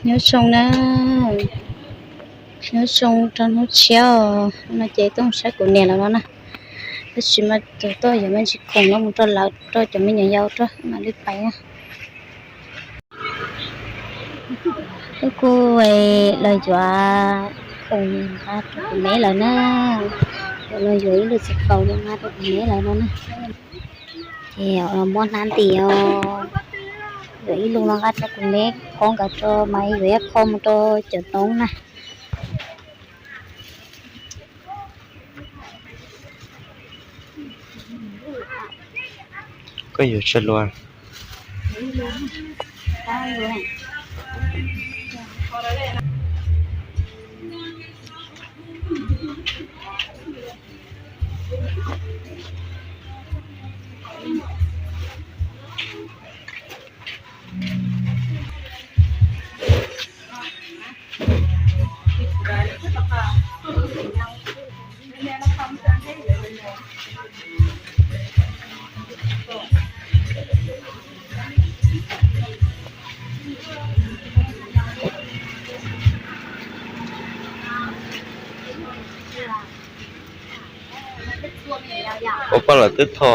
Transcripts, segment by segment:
Nyob zoo na, nyob zoo rau hnub tshiab os. No ces tuaj saib kuv niam lawv no na. Tab sis mas tus tuaj yuav me ntsis khoom no mus rau lawv, rau cov me nyuam yaus rau mam li pais na. Kuj kuj los yuav khoom nqa rau kuv me lawv na. Los yuav ib lub txiv qaub los nqa rau kuv me lawv no na. Ces muab hnab nti os, yuav ib lub no nqa rau kuv me qhov nkawd rau mas yuav ib qho mus rau cov noob na. Koj yuav tsawg lua? Ua poj lawv twb thov.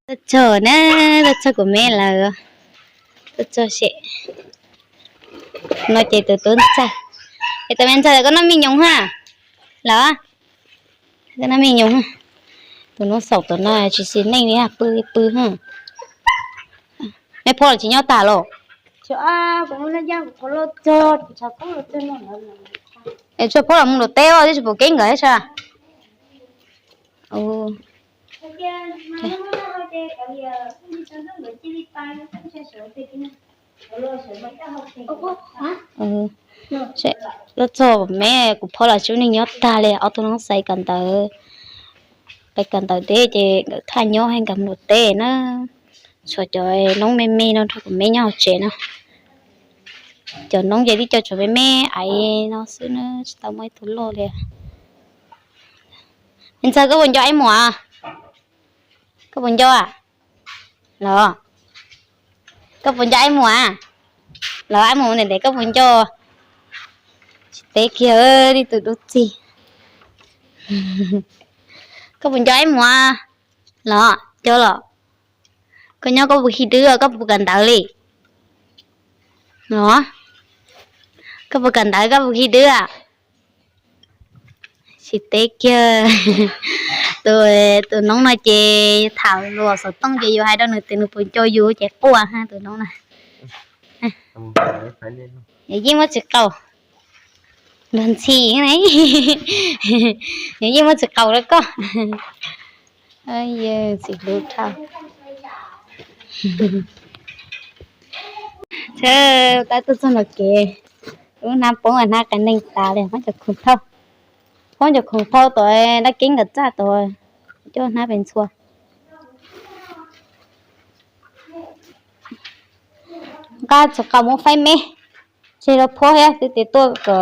Tuaj txog na, tuaj txog kuv me lawv, tuaj txog sem. No ces tus tub ntxawg, es tus me ntxawg koj noj me nyoos ha, los koj noj me nyoos. Tus noob xaum tom no tsis xis neej li, pw pw ha. Mej phob los tsis nyob tag los? Tsuas phob los mus luam teb os, twb tsis pom keeb nkawd thiab sas. Tuaj txog me, kuv phob los tsis ua neej nyob tag li, ob tug noob xaiv kawm ntawv, pais kawm ntawv deb ces nkawd thaj nyob, nkawd mus luam teb na. Tshuav cov noob me me no nrog kuv me nyob hauv tsev no. Cov noob ces twb coj tshuav me me aiv no xwb na, tsis tau muaj ib tug loj li. Me ntxawg, koj puas nco Aib Muas? Koj puas nco los? Koj puas nco Aib Muas? Los Aib Muas ntev ntev koj puas nco? Tsis teb kiag li tus dub txig. Koj puas nco Aib Muas los? Nco los? Koj nyob koj puas khi dwb, koj puas kawm ntawv li los? Koj puas kawm ntawv, koj puas khi dwb? Tsis teb kiag. Tus, tus noob no ces tham lus xov tooj ces yus hais rau nws tias nws puas nco yus ces quaj ha tus noob na. Yus yeej muab txiv qaus, luag ntxhi, yus yeej muab txiv qaus rau koj. Txiv hlub dhau. Tab tuaj txog nram kev, lub hnab poob hnab qias neeg tas li, muab cov khoom thauj, poob cov khoom thauj tom dab keeb nkawd txaj tod, coj hnab pes ntxhua. Nqa txiv qaus mus faib me, tseg rau phob thiab, twb tias tuaj kom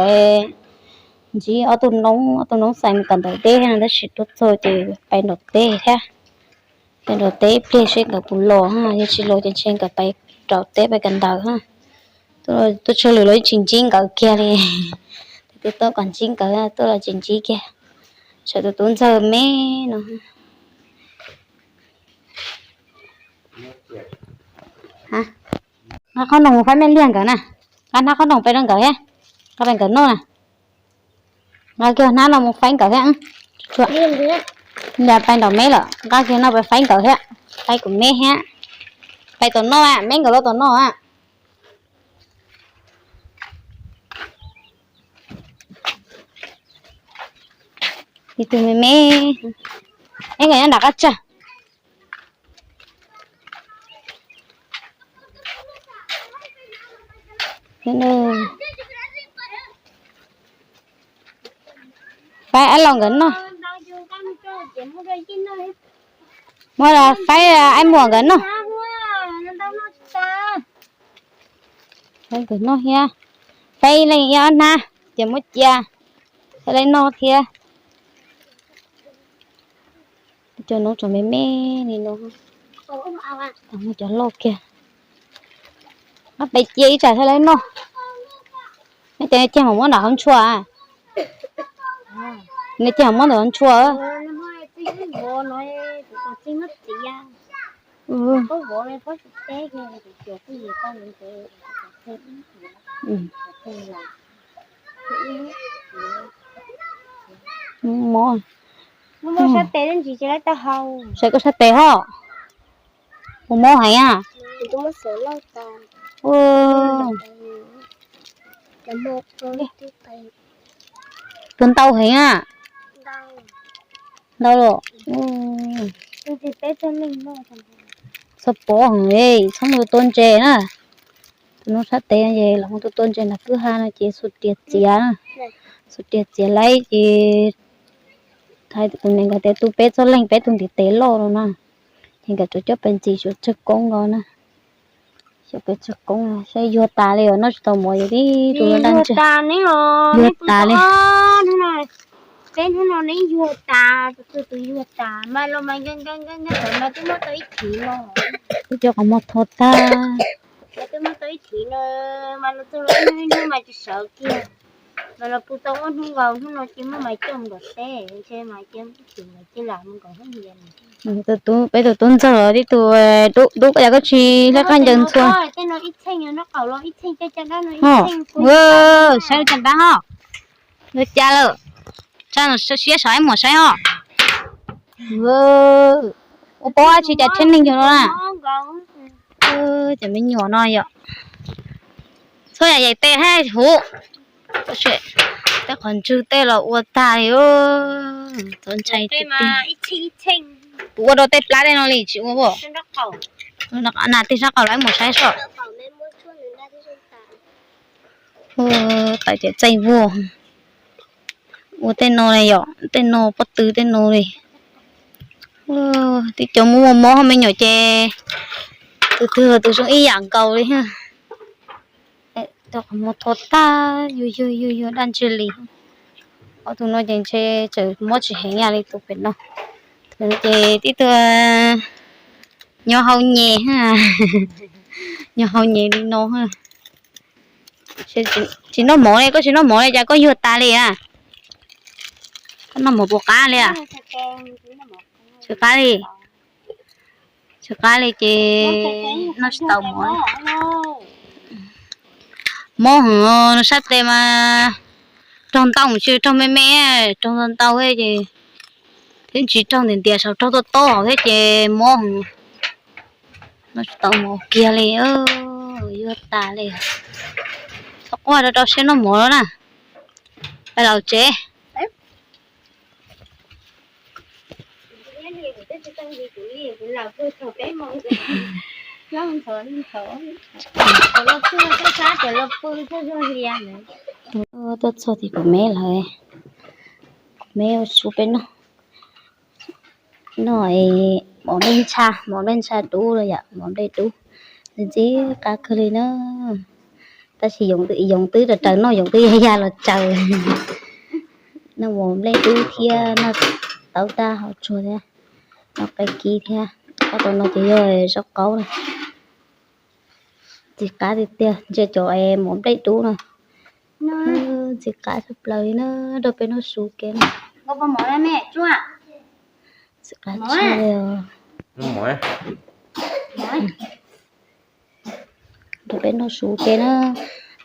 ntsib ob tug noob, ob tug noob xais mus kawm ntawv deb thiab no, tab sis tuaj txog ces pais nram teb thiab. Pais nram teb ib pliag seb nkawd puas los, yog tsis los ces ntshe nkawd pais nram teb pais kawm ntawv. Tuaj tshwj lwm los tsis ntsib nkawd kiag li. Tus tau kom ntsib nkawd tuaj los tsis ntsib kiag, tshuav tus tub ntxawg me no. Nqa qhob noom mus faib me liag nkawd na. Nqa hnab qhob noom pais rau nkawd thiab, nqa pais nkawd noj na. Nqa kiag hnab no mus faib nkawd thiab. Nqa pais nraum me lawm, nqa kiag no pais faib nkawd thiab, faib kuv me thiab. Pais tom no, me nkawd los tom no. Ib tug me me, ib nkawd nyob nram qab tsag. Faib ab los nkawd noj. Muab faib ab muam nkawd noj. Faib nkawd noj thiab. Faib leej ib ob hnab ces muab cia, faib leej noj thiab. Cov noob tseem me me li no, muaj cov loj kiag. Muab pais cia ib tsam faib leej noj. Neb cov ceg mam muab nram hauv ntshua. Neb ceg mam muab ntawm hauv ntshua. Mob. Sab tes ho, puas mob heev a? Tuag ntau heev a. Ntau los. Txhob pov heev, txhob mus tua ntses na. Tus noob sab tes es los mus tua tua ntses nram kwj ha no ces xuas riam txiav, xuas riam txiav lawm ces hais tus niam nkawd tias tu peb txoj leeg peb tus ntiv tes loj no na, ces nkawd tsuas coj pes ntxiv xyuas tsawg koob nkaus na. Xyuas pes tsawg koob saib yuag tas li os, noj tsis tau mov yog tib tus daj ntseg. Yuag tas li. Peb hnub no neb yuag tas, tus tus yuag tas mas los mas nkag nkag nkag nkag mas twb muab tau ib thiv no. Twb cov qhov muag thov tag. Mas twb muab tau ib thiv no, mas los txog los ib hnub ib hnub mas tsis sawv kiag. Mas los pw tau ob hnub nkaus, hnub no cia muab mas coj mus nram teb, ntshe mas cia mus txim mas cia lam mus nkaus hnub ntxiv. Tus tub, peb tus tub ntxawg los tib tug dub dub, yog koj tsis hlab qab ncaws ntxhua. Saib caj dab ho, lub cas lawm, tsa siab saib muam saib ho. Ua paub dab tsi cas thiab neeg yog no na. Cov me nyuam no yom, txhob yam yaim tes thiab huv. Tej qhov ntswg tej los ua tag li, txaus ntshai tiag tiag. Kuv ua rau tej plab tej no li tsis ua. Nas tig sab qaum los mus saib soj. Tawm ces txaij vuag. Ua tej no li yom, tej no pob tw tej no li. Tib cov muaj mob ho me nyuam ces tus twg los tus zoo ib yam nkaus li. Qhov muag thov tag, yuag yuag yuag yuag daj ntseg li. Ob tug no ces ntshe tseem mob tsis heev ib yam li tus pem no. Tus no ces tib tug nyo hau nyem, nyo hau nyem li no. Tsis noj mov li, koj tsis noj mov li cas koj yuag tas li a? Koj noj mov puas qab li a? Tsis qab li. Tsis qab li ces noj tsis tau mov li. Mob heev, nws sab tes mas raug ntau, tsis raug me me, raug ntau ntau ces thiab tsis raug ntiav ntiav, saum raug tob tob thiab ces mob heev. Noj tsis tau mov kiag li, yuag tas li. Txhob quaj, rau rau siab noj mov na. Peb los tsev. Tuaj txog tim kuv me lawm, kuv me ua su peb noj. Noj mov nplej ntsha, mov nplej ntsha dub los yom, mov nplej dub, ntxim qab kawg li na. Tab sis yoov twb raws raws noj, yoov twb yaj yaj los tsaws. Noj mov nplej dub thiab noj tau tag hauv tsuag thiab, noj qe kib thiab. Ob tau no ces yog zaub qaub na. Ntxim qab tiag tiag, ntsia cov mov nplej dub no. Ntxim qab tshaj plaws li na, nrog peb noj su ke na. Ntxim qab tshaj li os. Nrog peb noj su ke na.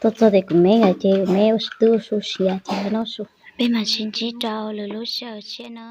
Tuaj txog tias kuv me nkawd ces kuv me twb ua su siav ces noj su. Peb mam sib ntsib rau lwm lub sij hawm tshiab na.